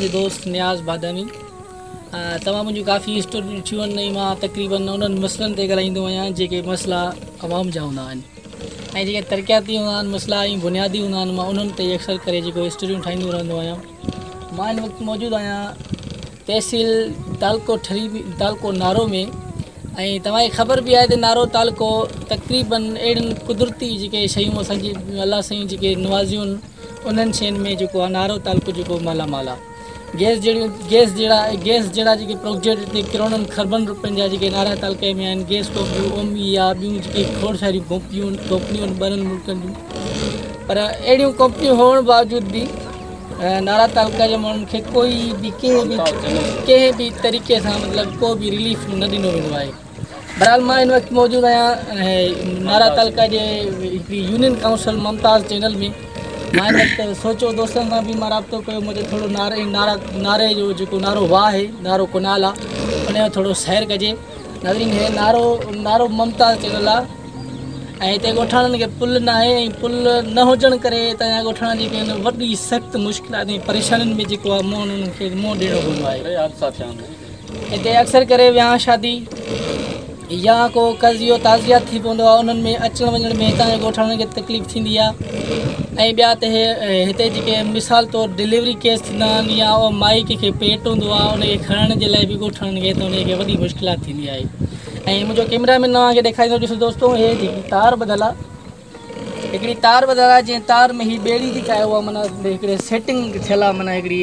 جو دوست نياز بادامي. توهان منهنجون ڪافي اسٽوريون ڏٺيون آهن ۽ مان تقريبن انهن مسئلن تي ڳالهائيندو آهيان جيڪي مسئلا عوام جا هوندا آهن ۽ جيڪي ترقياتي هوندا آهن مسئلا ۽ بنيادي هوندا آهن مان انهن تي اڪثر ڪري جيڪو اسٽوريون ٺاهيندو رهندو آهيان. مان هن وقت موجود آهيان تحصيل تعلقو ٺري تعلقو نارو ۾ ۽ توهان کي خبر به آهي ته نارو تعلقو تقريبن اهڙين قدرتي جيڪي شيون اسان جي الله سائين جيڪي نوازيون انهن شين ۾ جيڪو آهي نارو تعلقو جيڪو مالا مال آهي گئس جهڙيون گئس جهڙا گئس جهڙا جيڪي پروجيڪٽ هتي ڪروڙن کربن روپين جا جيڪي نارا تعلقي ۾ آهن گئس ڪمپنيون اومي آ ٻيون جيڪي کوڙ ساريون ڪمپنيون ڪمپنيون آهن ٻين ملڪن جون پر اهڙيون ڪمپنيون هئڻ باوجود به نارا تعلقه جي ماڻهن کي ڪوئي به ڪنهن به ڪنهن به طريقي سان مطلب ڪو به رليف نه ڏنو ويندو آهي بهرحال مان هن وقت موجود آهيان نارا تعلقه جي هڪڙي يونين ڪائونسل ممتاز چينل ۾ مان هن وقت سوچيو دوستن سان به مان رابطو ڪيو مون چيو ٿورو ناري نارا ناري جو جيڪو نارو واهه آهي نارو ڪنال آهي ان جو ٿورو سير ڪجي ناظرين هي نارو نارو ممتاز چينل آهي ۽ هتي ڳوٺاڻن کي پل ناهي ۽ پل نه هجڻ ڪري هتان جا ڳوٺاڻا جيڪي آهن وڏي سخت مشڪلات ۽ پريشانين ۾ جيڪو آهي منهن انهن کي منهن ڏيڻو پوندو آهي هتي اڪثر ڪري ويانهه شادي يا ڪو قضيو تعزيه ٿي پوندو آهي انهن ۾ اچڻ وڃڻ ۾ هتان جي ڳوٺاڻن کي تڪليف ٿيندي آهي ۽ ٻيا ته هتي جيڪي مثال طور ڊليوري ڪيس ٿيندا آهن يا مائي ڪنهن کي پيٽ هوندو آهي ان کي کڻڻ جي لاء به ڳوٺاڻن کي ته ان کي وڏي مشڪلات ٿيندي آهي ۽ منهنجو ڪيمرا مين اوهان کي ڏيکاريندو ڏسو دوستو هي جيڪي تار ٻڌل آ هڪڙي تار ٻڌل آ جنهن تار ۾ هي ٻيڙي جيڪا آهي اها معنيٰ هڪڙي سيٽنگ ٿيل آ معنيٰ هڪڙي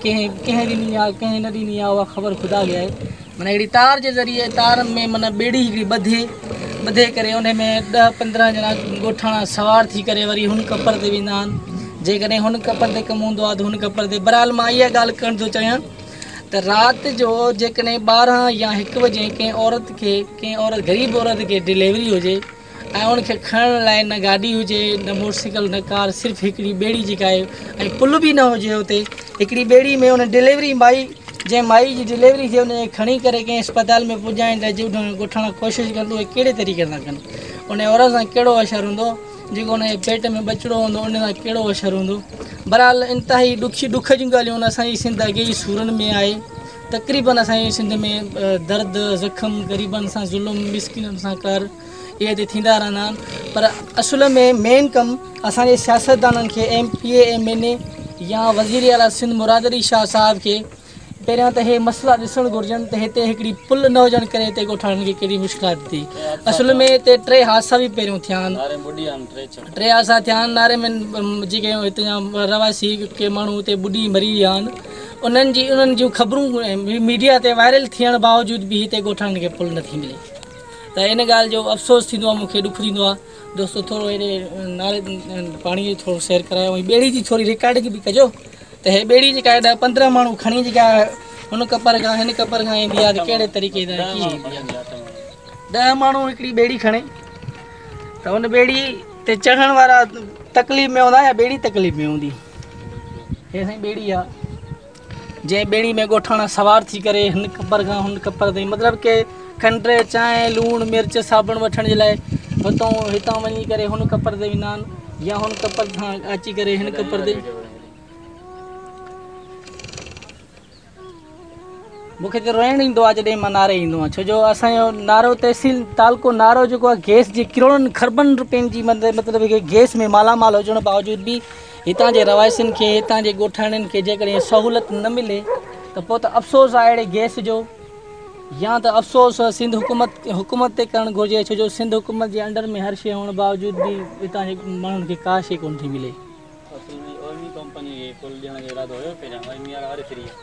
ڪنهن ڪنهن ڏني آ ڪنهن نه ڏني آ اها خبر خدا کي آهي معنيٰ هڪڙي تار جي ذريعي تار ۾ معنيٰ ٻيڙي هڪڙي ٻڌي ٻڌي ڪري ان ۾ ڏهه پندرهن ڄڻا ڳوٺاڻا سوار ٿي ڪري وري هن ڪپر تي ويندا آهن جيڪڏهن هن ڪپر تي ڪم هوندو آ ته هن ڪپر تي بهرحال مان اها ڳالهه ڪرڻ ٿو چاهيان ته رات جو جيڪڏهن 12 يا 1 وڄي ڪنهن عورت کي ڪنهن عورت غريب عورت کي ڊليوري هجي ۽ ان کي کڻڻ لاء نه گاڏي هجي نه موٽرسائيڪل نه ڪار صرف هڪڙي ٻيڙي جيڪا آهي ۽ پل به نه هجي اتي هڪڙي ٻيڙي ۾ ان ڊليوري مائي جنهن مائي جي ڊليوري ٿئي ان کي کڻي ڪري ڪنهن اسپتال ۾ پڄائڻ لاء جي ڳوٺاڻا ڪوشش ڪن ته اهي ڪهڙي طريقي سان ڪن ان عورت سان ڪهڙو حشر هوندو جيڪو ان جي پيٽ ۾ ٻچڙو هوندو ان سان ڪهڙو حشر هوندو. بهرحال انتهائي ڏکي ڏک جون ڳالهيون آهن اسان جي سنڌ اڳي ئي سورن ۾ آهي تقريبن اسان جي سنڌ ۾ درد زخم غريبن سان ظلم مسڪينن سان قهر اهي هتي ٿيندا رهندا آهن پر اصل ۾ مين ڪم اسان جي سياستدانن کي M P A M N اي يا وزير اعليٰ سنڌ مراد علي شاهه صاحب کي پهريان ته اهي مسئلا ڏسڻ گهرجن ته هتي هڪڙي پل نه هجڻ ڪري هتي ڳوٺاڻن کي ڪيڏي مشڪلات ٿي اصل ۾ هتي ٽي حادثا به پهريون ٿيا آهن ٽي حادثا ٿيا آهن ناري ۾ جيڪي هتي جا رهواسي ڪي ماڻهو هتي ٻڏي مري ويا آهن انهن جي انهن جون خبرون ميڊيا تي وائرل ٿيڻ باوجود به هتي ڳوٺاڻن کي پل نٿي ملي ته ان ڳالهه جو افسوس ٿيندو آهي مون کي ڏک ٿيندو آهي دوستو ٿورو هيڏي ناري پاڻي جو ٿورو سير ڪرايو ۽ ٻيڙي جي ٿوري رڪارڊنگ به ڪجو ته هي ٻيڙي جيڪا آهي ڏهه 15 ماڻهو کڻي جيڪا هن ڪپر کان هن ڪپر کان ايندي آهي ته ڪهڙي طريقي سان ڪيئن ايندي آهي 10 ماڻهو هڪڙي ٻيڙي کڻي ته ان ٻيڙي تي چڙهڻ وارا تڪليف ۾ هوندا يا ٻيڙي تڪليف ۾ هوندي هي سائين ٻيڙي آهي جنهن ٻيڙي ۾ ڳوٺاڻا سوار ٿي ڪري هن ڪپر کان هن ڪپر تائين مطلب ڪي کنڊ چانهه لوڻ مرچ صابڻ وٺڻ جي لاء هتان هتان وڃي ڪري هن ڪپر تي ويندا آهن يا هن ڪپر کان اچي ڪري هن ڪپر تي مون کي ته روئڻ ايندو آهي جڏهن مان ناري ايندو آهيان ڇو جو اسانجو نارو تحصيل تعلقو نارو جيڪو آهي گئس جي ڪروڙن کربن روپين جي مطلب گئس ۾ مالا مال هجڻ باوجود به هتان جي رهواسين کي هتان جي ڳوٺاڻن کي جيڪڏهن سهولت نه ملي ته پوء ته افسوس آهي اهڙي گئس جو يا ته افسوس سنڌ حڪومت حڪومت تي ڪرڻ گهرجي ڇو جو سنڌ حڪومت جي انڊر ۾ هر شيء هئڻ باوجود به هتان جي ماڻهن کي ڪا شيء ڪونه ٿي ملي. اصل ۾ اوئمي ڪمپني کي پل ڏيڻ جو ارادو هيو پهريان اوئمي وارا وري ڦري ويا.